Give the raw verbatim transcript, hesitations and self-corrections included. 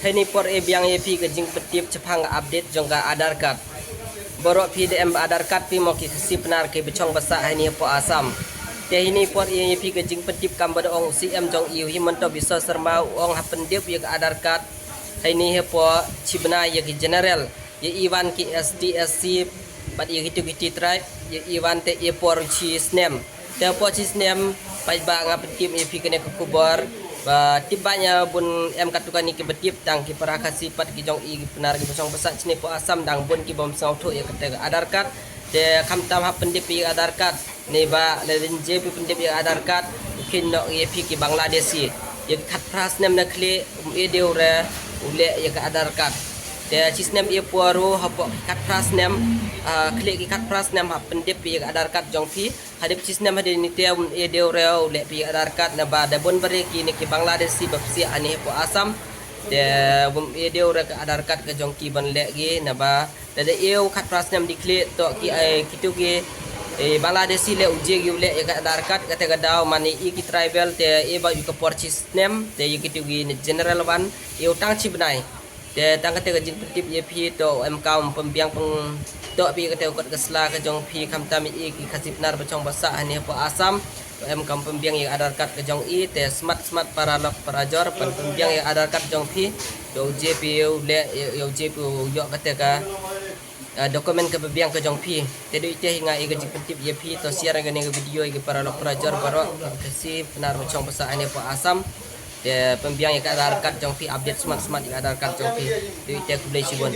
Heini por e biang ïa phi ka jingpyntip shaphang ka update jong ka Aadhaar card. Baroh phi da em Aadhaar card phi mo ki Khasi Pnar kiba shong ba sah heini hapoh Assam. Te heini por e ïa phi ka jingpyntip kam ba da ong u C M jong i u Himanta Biswa Sarma u ong hap pyndep ïa ka Aadhaar card heini hapoh shi bnai ïa ki general, ïa i wan ki S T S C bad ïa kitu kiti tribe, ïa i wan te e por shi snem. Te por shi snem, paidbah, nga pyntip ïa phi kane ka khubor ba tip ba ïa bun em katto katne kiba tip, tang ki para Khasi pat ki jong i ki Pnar kiba shong ba sah shane hapoh Assam dang bun ki bym sngewthuh ïa kata ka Aadhaar card. Te khamtam hap pyndep ïa ka Aadhaar card. Naba lada ym je phi pyndep ïa ka Aadhaar card, u kheiñ noh ïa phi ki Bangladeshi. Ïa ki khatphra snem na khlieh um e dei u re u leh ïa ka Aadhaar card. Te shi snem e por ruh hapoh ki khatphra snem, ah, khlieh ki khatphra snem hap pyndep ïa ka Aadhaar card jong phi. Hadien shi snem hadien ni te um e dei u re u leh phi ïa ka Aadhaar card naba da bun bari kine ki Bangladeshi ba psiah ani hapoh Assam. Te um e dei u re ka Aadhaar card ka jong ki ban leh ki naba lada e u khatphra snem di khlieh toh ki, eh, kitu ki, eh, Bangladeshi leh u je ki u leh ïa ka Aadhaar card kata ka daw mane i ki tribal te e ba ïa ka por shi snem te ïa kitu ki general wan e u tang shi bnai. Te tang kata ka jingpyntip ïa phi toh em kam pynbiang pyn toh phi kata ka kot ka sla ka jong phi khamtam i ki Khasi Pnar ba shong ba sah hani hapoh Assam. Toh em kam pynbiang ïa ka Aadhaar card ka jong i te smat smat para lok para jor pynbiang ïa ka Aadhaar card jong phi. Toh u je phi u leh ïa u je phi u ïoh kata ka ah, document kaba biang ka jong phi. Te dei te hi nga i ka jingpyntip ïa phi toh share ïa kane ka video ïa ki para lok para jor baroh Khasi Pnar ba shong ba sah hani hapoh Assam. Te pynbiang ïa ka Aadhaar card jong phi update smat smat ïa ka Aadhaar card jong phi. Dei te khublei shibun.